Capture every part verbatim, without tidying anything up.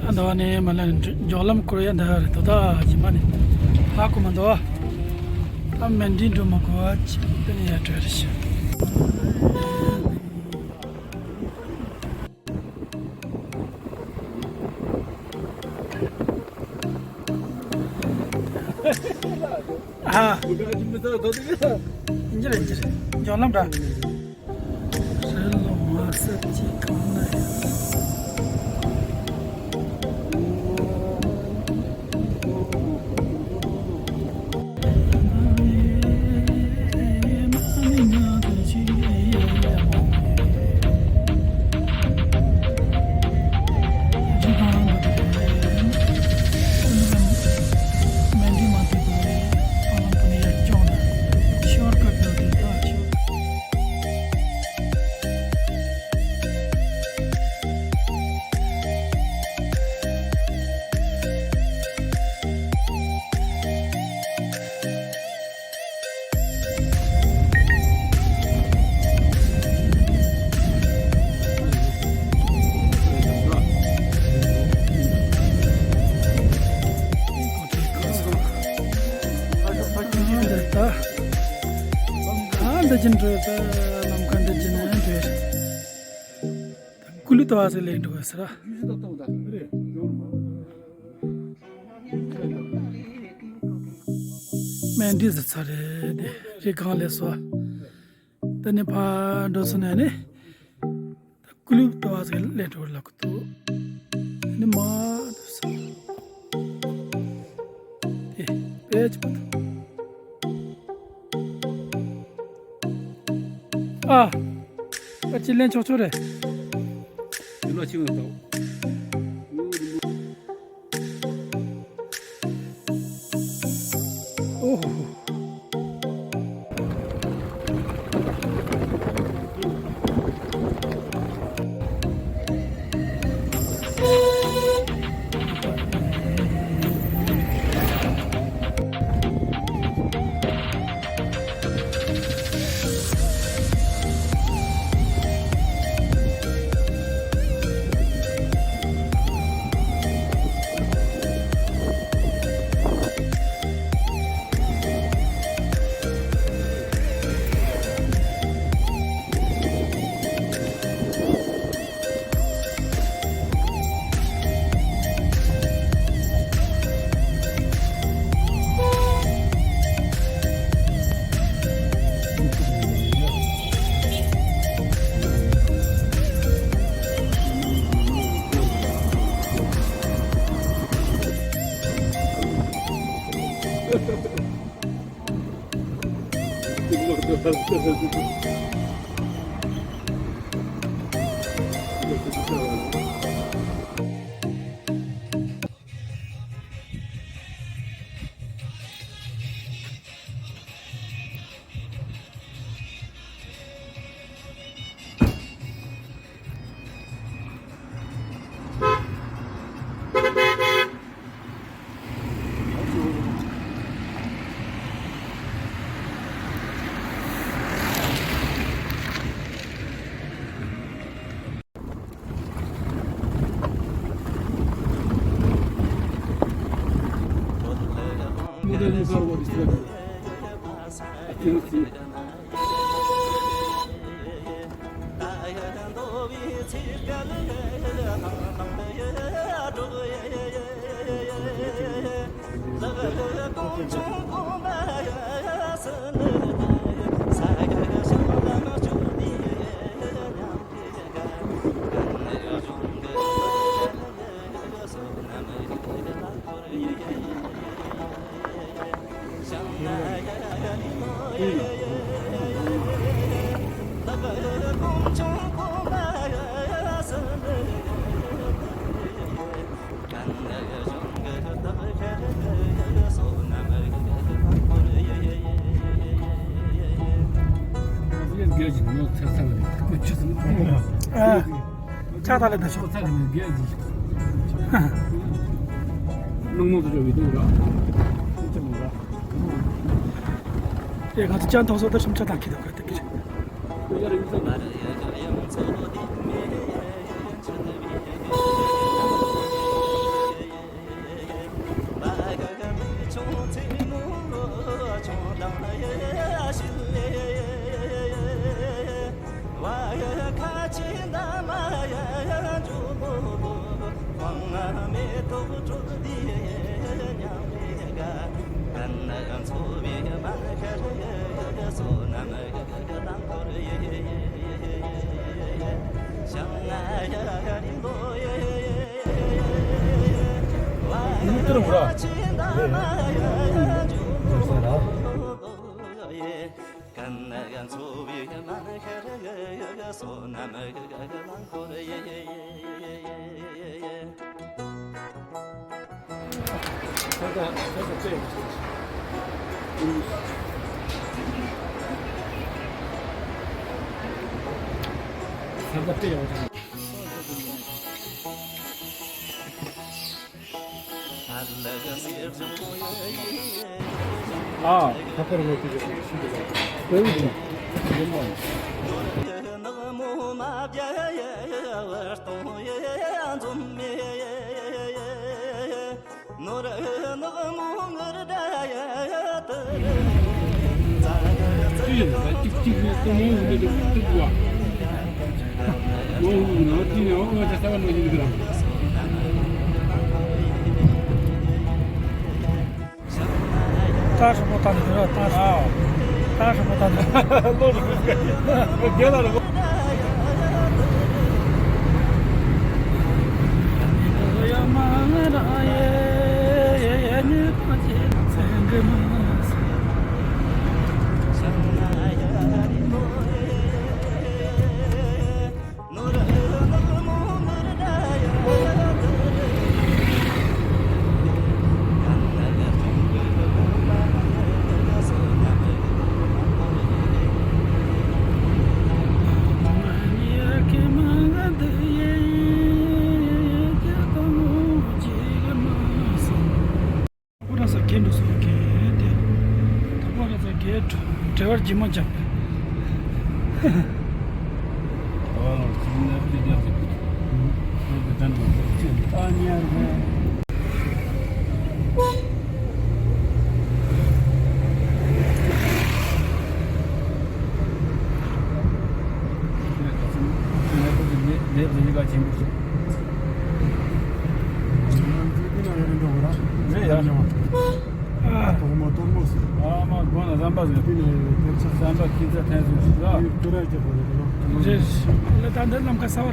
འདི་བ་ནས་མ་ལ་ནས་འགྲོ་ལམ་སྐོར་ཡ་འདི་རེད་དོ། ད་རྗེས་མ་ནས་ཧ་གོ་མ་འདུག་ད་མན་ཌི་འགྲོ་མ་དགོས་པ་ཅིག་དེ་ནས་ཡར་འགྲོ་རེ་ཞིག་ཨ། འཇིར་འཇིར་འཇོག་ལམ་འདྲ། རི་ལོ་མ་ཟེར་གྱི་གང་ན་ཡོད། ད་འདི་བཞིན་འགྲོ། ད་ལམ་ཁ་འདི་བཞིན་འགྲོ། ཀུ་ལུ་ཏོ་བ་ཟེར་ལེན་འགྲོ་ཟེར། མན་ཌི་ཟེར་ཚར་རེད་དེ། རི་སྒང་ལས་སོ། ད་ནི་ཕར་འགྲོ་སོང་ནས་ནི། ཀུ་ལུ་ཏོ་བ་ཟེར་ལེན་འགྲོ་ལ་ཀུ་ཏོ། ནི་མ་འགྲོ་སོང་། དེ་པེ་ཅི་པ་ཏོ། ཨ། ཨ་ཅི་ལེན་ཆོག་ཆོག་རེད། ཡུལ་ལ་ཕྱིན་ཡོད་དོ། ཨོ་ཧོ་ཧོ། ཨ། ཕྱག་དང་ལས་དང་ཤོག་ནང་མོ་དུ་ཅོ་བི་དུ་ར། ཨེ་ང་ཚོ་ཅང་ཐོག་སོ་ད་ཤམ་ཆ་དང་ཁི་དང་ཁ་ཏི་ཀི་རེད། ཨ། ཁ་ཁར་ངོ་དེ་ཞིག་ཞིག་གི་ལ། དེ་བས་ནི། ནོར་ནག་མོ་ངར་འདྲ་ཡ་དེ་རེད། ཅི་ཡིན་ན་ཅིག་ཅིག་ནི་ཏུ་མོ་འདི་འདུག་ཏུ་བ། མོ་ངུ་ན་ཅི་ཡང་ང་ཅག་ས་བ་ནོ་ཡིན་གི་ར། ད་ཧྲི་པོ་ད་ནི་ར་ད་ཧྲི། ད་ཧྲི་པོ་ད་ནི་ལོ་རུ་ག་གེ་ལ་རུ། ཁོ་ར་ས་གེ་འགྲོ་སོང་གེ་དེ། ད་ཁོ་ར་ས་གེ་འགྲོ་བྲེལ་བར་ཇི་མ་ཅང་། རེད་ཡ། ཨ་མ་དགོན་ལ་རམ་པ་ཟེར། རེད། ད་འདི་ནམ་མཁའ་ས་བ་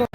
ར།